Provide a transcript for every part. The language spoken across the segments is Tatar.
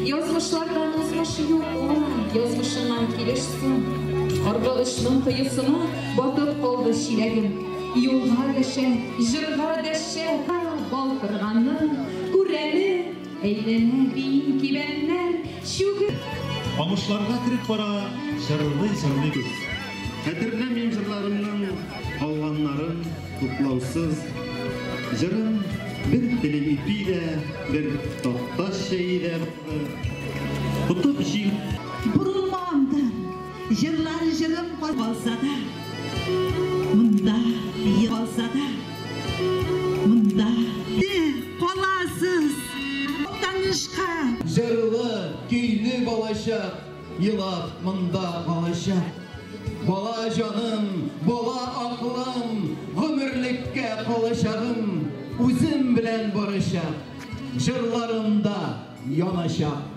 Язмышлардан узмыш юк ул, язмышыңа килешсен. Аргы очның коесына батып калды чиләгем. Юлга дәшә, җырга дәшә, балтырганны күрәле, әйләнә бии кибәннәр, чүге. Камышларга кереп бара, җырлый-җырлый күз. Хәтерләмим җырларымның калганнарын туклаусыз. Җырым бер телем ипи дә, бер такта чәе дә булды. Тотып җил. Борылмамдыр, җырлар җырым калса да, монда калса да, монда дә каласыз. Танышка. Җырлы, көйле балачак, елап монда калачак. Бала җаным, бала акылым, гомерлеккә калачагым, үзем белән барачак, җырларымда яначак.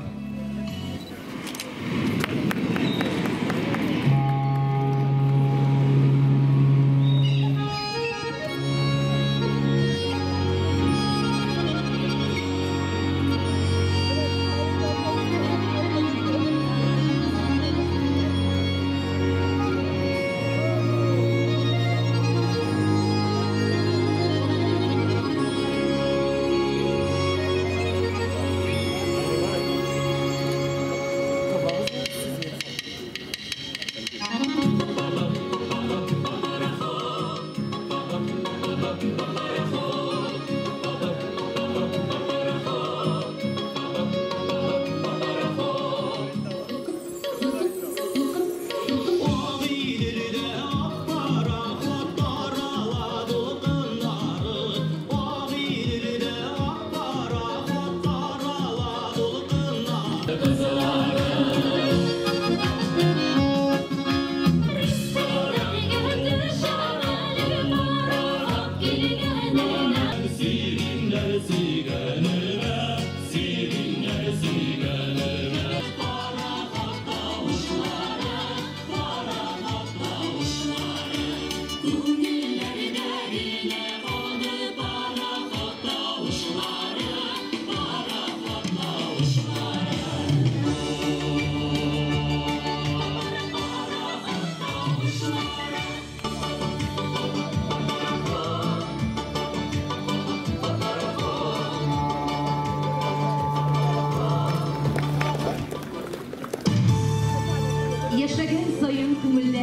Яшәгән саен күңелдә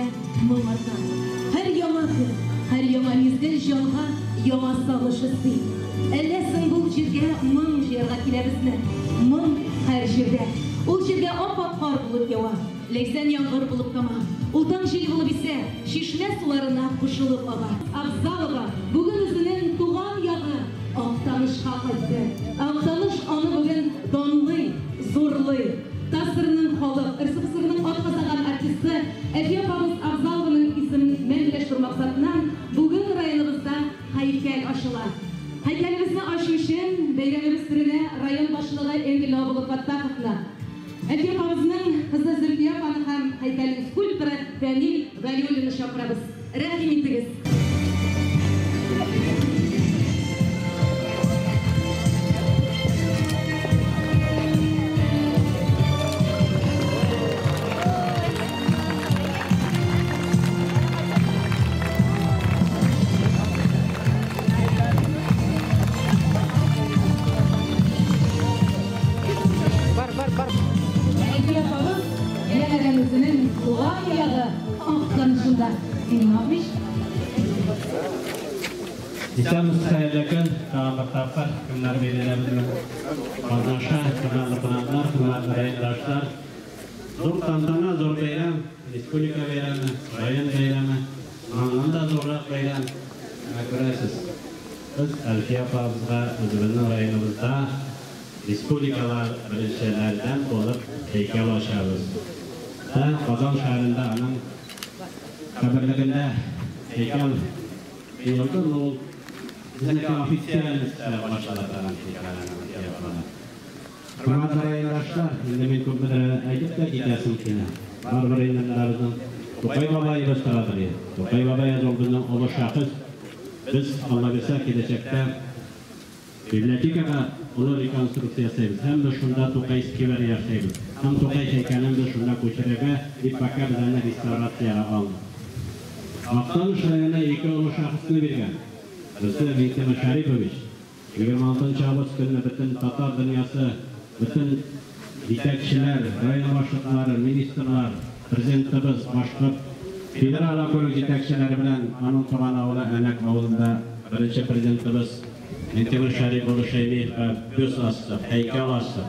моң арта. Һәр яңа көн, һәр яңа мизгел җанга яңа сагыш өсти. Әллә соң бу җиргә моң җыярга киләбезме? Моң һәр җирдә. Ул җиргә ап-ак кар булып ява, ләйсән яңгыр булып тама. Ул таң җиле булып исә, чишмә суларына кушылып ага. Афзалова бүген үзенең туган ягы Актанышка кайтты. Актаныш аны бүген данлый, зурлый. ТАССРның халык, РСФСРның атказанган артисты Әлфия апабыз Афзалованың исемен мәңгеләштерү максатыннан бүген районыбызда һәйкәл ачыла. Һәйкәлебезне ачу өчен бәйрәмебез түренә район башлыгы Энгель Навабулы Фаттаховны, Әлфия апабызның кызы Зөлфия апаны һәм һәйкәлнең скульпторы Фәнил Галиуллинны чакырабыз. Рәхим итегез! Әлфия апабыз янәдән үзенең туган ягы Актанышында. Миңа Исәнмесез, хәерле көн. Тагын бер тапкыр кемнәр бәйрәмебезнең катнаша, хөрмәтле кунаклар, хөрмәтле райондашлар. Зур тантана, зур бәйрәм, республика бәйрәме, район бәйрәме, аннан да зуррак бәйрәм. Менә күрәсез, без Әлфия апабызга үзебезнең районыбызда республикалар беренчеләрдән булып һәйкәл ачабыз. Һәм Казан шәһәрендә аның каберлегендә һәйкәл куелды. Ул безнеке официаль башлана торган һәйкәл. Хөрмәтле райондашлар, инде мин күпмедер әйтеп тә китәсем килә. Барыбер инде менә безнең Тукай бабаебыз торадыр. Тукай бабай ул безнең олы шәхес. Без, Алла бирсә, киләчәктә Библиотекага олы реконструкция ясыйбыз. Һәм дә шунда Тукай скверы ясыйбыз. Һәм Тукай һәйкәлен дә шунда күчерергә дип пока без аны реставрациягә алдык. Актаныш районы ике олы шәхесне биргән. Берсе Миңтимер Шәрипович. 26 август көнне бөтен татар дөньясы, бөтен җитәкчеләр, район башлыклары, министрлар, президентыбыз, башкорт федераль округ җитәкчеләре белән аның туган авылы Әнәк авылында беренче президентыбыз Миңтимер Шәрип улы Шәймиевка бюст астык, һәйкәл астык.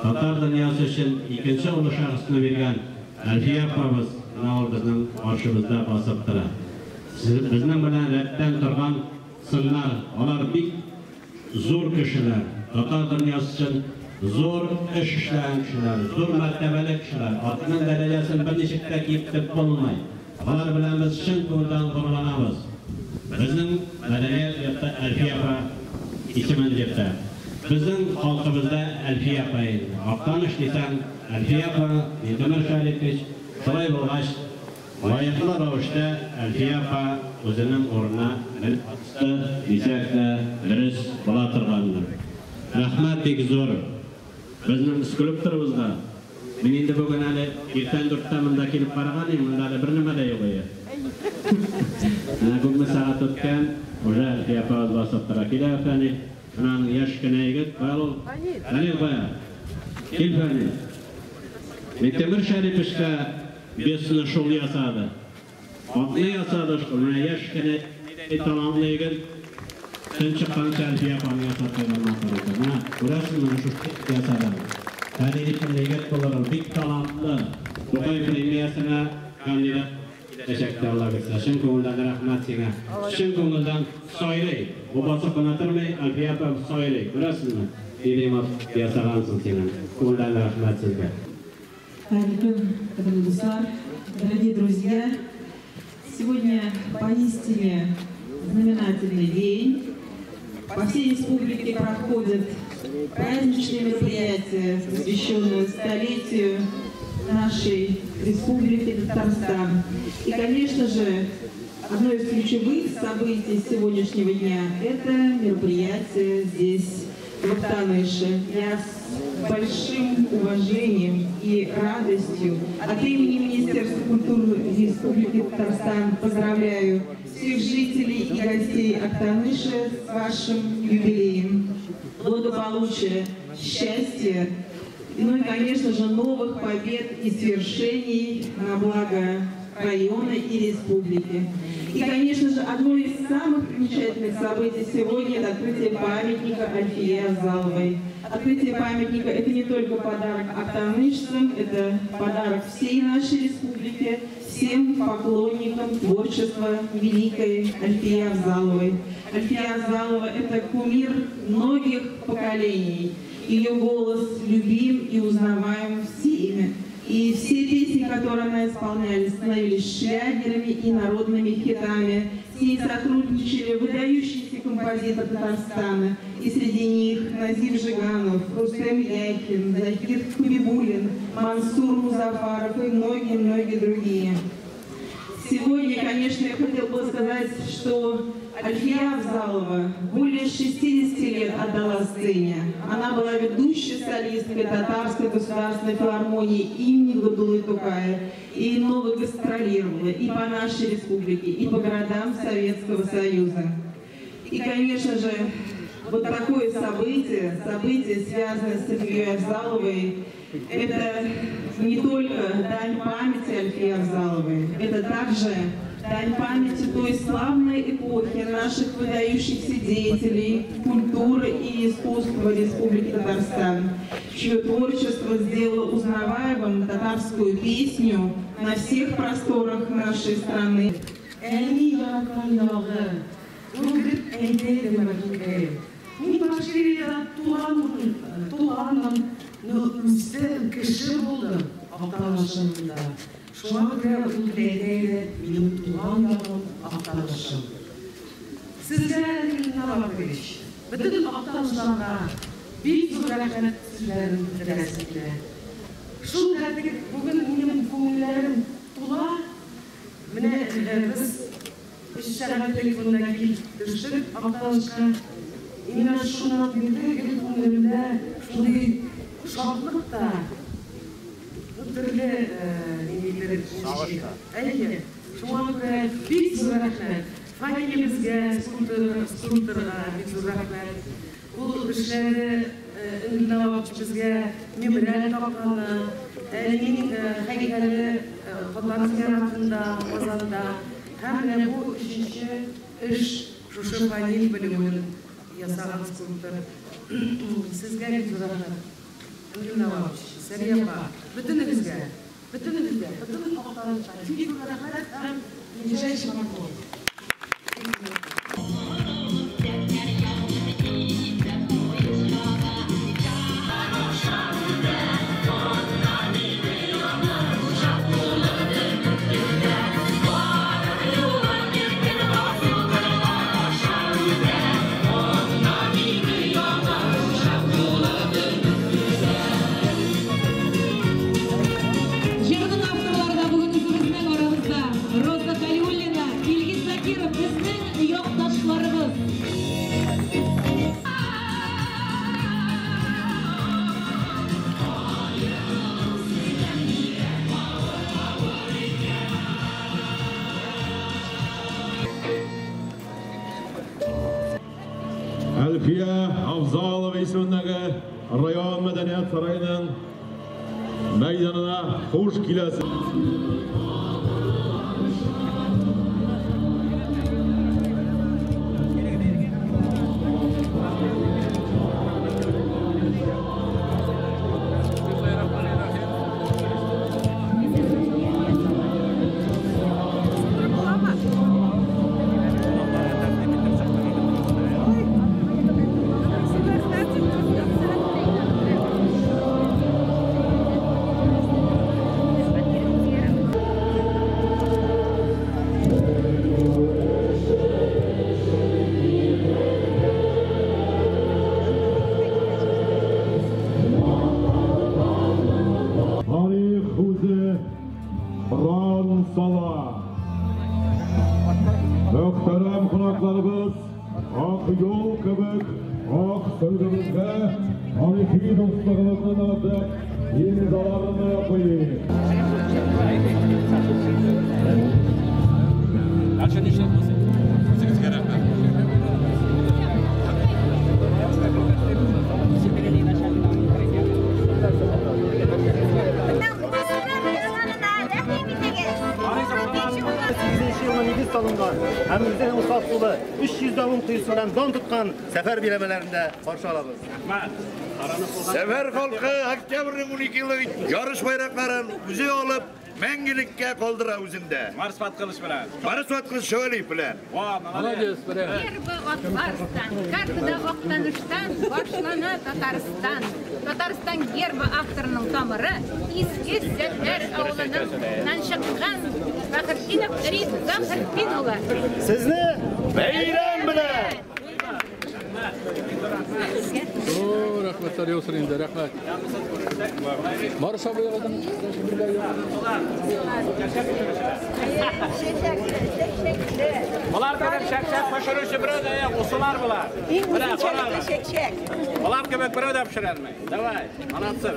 Татар дөньясы өчен икенче олы шәхесне биргән Әлфия апабыз, менә ул безнең каршыбызда басып тора. Безнең белән рәттән торган сыннар, алар бик зур кешеләр, татар дөньясы өчен зур эш эшләгән кешеләр, зур мәртәбәле кешеләр. Атның дәрәҗәсен берничек тә киметеп булмый. Алар белән без чын күңелдән горурланабыз. Безнең мәдәният йорты Әлфия апа исемен йөртә. Безнең халкыбызда Әлфия апа инде. Актаныш дисәң, Әлфия апа, Минтимер Шәрипович, шулай булгач, лаеклы рәвештә Әлфия апа үзенең урынына менеп басты дисәк тә дөрес була торгандыр. Рәхмәт бик зур безнең скульпторыбызга. Мин инде бүген әле иртән 4-тә монда килеп караган идем, монда әле бернәмә дә юк иде. Менә күпме сәгать үткән, уже Әлфия апабыз басып тора. Килә Фәнил, менә аның яшь кенә егет, кая ул? Фәнил кая? Кил, Фәнил. Миңтимер Шәриповичка бюстны шул ясады. Атны ясады шул, менә яшь кенә талантлы егет. Төн чыкканчы Әлфия апаны ясап куйган матур итеп. Менә күрәсезме, менә шушы ясады. Фәнил исемле егет булыр ул, бик талантлы. Тукай премиясенә кандидат киләчәктә, Алла бирсә. Чын күңелдән рәхмәт сиңа. Чын күңелдән сайрый. Бу басып кына тормый, Әлфия апа сайрый. Күрәсезме? Нинди матур ясагансың син аны. Күңелдән рәхмәт сезгә. Хәерле көн, кадерле дуслар, дорогие друзья. Сегодня поистине знаменательный день. По всей республике проходят праздничные мероприятия, посвященные столетию нашей республики Татарстан. И, конечно же, одно из ключевых событий сегодняшнего дня – это мероприятие здесь, в Актаныше. Я с большим уважением и радостью от имени Министерства культуры Республики Татарстан поздравляю всех жителей и гостей Актаныша с вашим юбилеем. Благополучия, счастья, ну и, конечно же, новых побед и свершений на благо района и республики. И, конечно же, одно из самых примечательных событий сегодня – это открытие памятника Альфии Авзаловой. Открытие памятника – это не только подарок актанышцам, это подарок всей нашей республике, всем поклонникам творчества великой Альфии Авзаловой. Альфия Авзалова – это кумир многих поколений. Ее голос любим и узнаваем всеми. И все песни, которые она исполняла, становились шлягерами и народными хитами. С ней сотрудничали выдающиеся композиторы Татарстана. И среди них Назим Жиганов, Рустем Яхин, Захир Хабибуллин, Мансур Музафаров и многие-многие другие. Сегодня, конечно, я хотела бы сказать, что Альфия Авзалова более 60 лет отдала сцене. Она была ведущей солисткой Татарской государственной филармонии имени Габдуллы Тукая и много гастролировала и по нашей республике, и по городам Советского Союза. И, конечно же, вот такое событие, событие, связанное с Альфией Авзаловой, это не только дань памяти Альфии Авзаловой, это также дань памяти той славной эпохи наших выдающихся деятелей культуры и искусства Республики Татарстан, чье творчество сделало узнаваемым татарскую песню на всех просторах нашей страны. Үстем, кеше булдым Актанышымда. Шуңа күрә ул әйтә минем туган ягым Актанышым. Сезгә, Илнар Абакович, бөтен Актанышларга бик зур рәхмәт сүзләрен белдерәсем килә. Шул хәтле бүген минем күңелләрем тула. Менә без 3 сәгать элек монда килеп төштек Актанышка. Менә шуннан бирле гел күңелемдә шундый шатлык та, төрле ниндидер Әйе, шуңа күрә бик зур рәхмәт. Фанилебезгә, скульпторга бик зур рәхмәт. Ул эшләре Энгель безгә мемориаль тапканы, әнинең һәйкәле Татар зиратында, Казанда. Һәм менә бу өченче эш шушы Фанил Вәлиуллин ясаган скульптор. Сезгә бик зур рәхмәт. Энгель Навабович, Сәрия апа, бөтенегезгә, бөтенегезгә, бөтен Актанышка бик зур рәхмәт һәм нижайший поклон. Җырның авторлары да бүген үзебезнең арабызда. Роза Галиуллина, Илгиз Закиров безнең якташларыбыз. Әлфия Авзалова исемендәге район мәдәният сараеның мәйданына хуш киләсез. Тарих үзе ран сала. Мөхтәрәм кунакларыбыз, ак юл кебек ак сөлгебезгә тарихи дуслыгыбызны ныгытып, имзаларны куйыйк. Елны нигез салынган һәм үзенең усал сулы 310 коесы белән дан тоткан Сәфәр биләмәләрендә каршы алабыз. Сәфәр халкы октябрьнең 12 еллык ярыш байракларын үзе алып, мәңгелеккә калдыра үзендә. Марс Ваткылыш белән. Марс Ваткылыш Шәвәлиев белән. Молодец, Гербы Атларстан, картада Актаныштан башлана Татарстан. Татарстан гербы авторының тамыры Иске Сәфәр авылыннан чыккан Фәхретдинов Риф Заһретдин улы. Сезне бәйрәм белән! О, рәхмәтләр яусын инде, рәхмәт. Марс абый алдым. Болар кебек чәк-чәк пешерүче берәү дә юк, усылар болар. Иң Менә, үзенчәлекле карагыз. чәк-чәк. Болар кебек берәү дә пешерәлмәй. Давай, молодцы.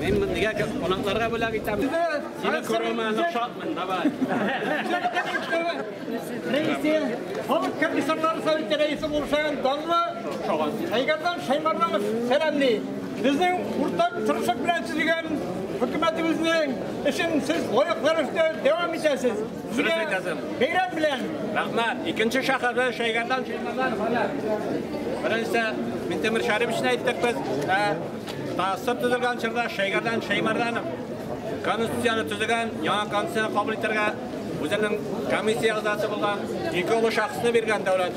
Мин нигә кунакларга бүләк итәм. Сине күрүемә нык шатмын, давай. Рәисе, Халык комиссарлары советы рәисе булышан данлы Шәйгәрдан Шәймәрданов сәламли. Безнең уртак тырышлык белән төзелгән хөкүмәтебезнең эшен сез лаеклы рәвештә дәвам итәсез. Дөрес әйтәсең. Бәйрәм белән. Рәхмәт. Икенче шәһәрдә Шәйгәрдан Шәймәрданов һәлак. Беренчесе Минтимер Шәриповичны әйттек без. ТАССР төзелгән чорда Шәйгәрдан Шәймәрданов конституцияне төзегән, яңа конституцияне кабул итәргә үзенең комиссия әгъзасы булган ике олы шәхесне биргән дәүләт.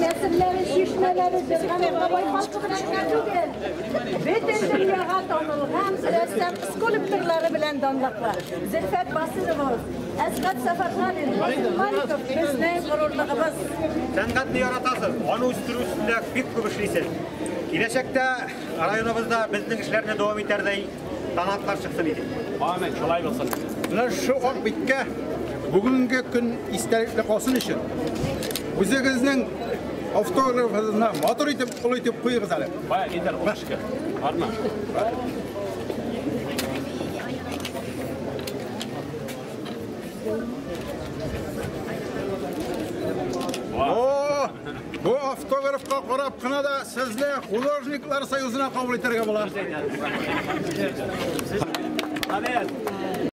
Нәселләре, чишмәләре бер бабай халкы белән генә түгел, бөтен дөньяга танылган рәссам скульпторлары белән данлыклы. Зөлфәт Басыровыз, Әсгать Сәфәргалин, Васил Маликов безнең горурлыгыбыз. Сәнгатьне яратасыз, аны үстерү өстендә бик күп эшлисез. Киләчәктә районыбызда безнең эшләрне дәвам итәрдәй талантлар чыксын иде. Амин, шулай булсын. Менә шу ак биткә бүгенге көн истәлекле калсын өчен үзегезнең Автографыгызны матур итеп, олы итеп куегыз әле. Бая, Илдар, укышка. Барма. О, бу автографка карап кына да сезне художниклар союзына кабул итәргә була. Молодец.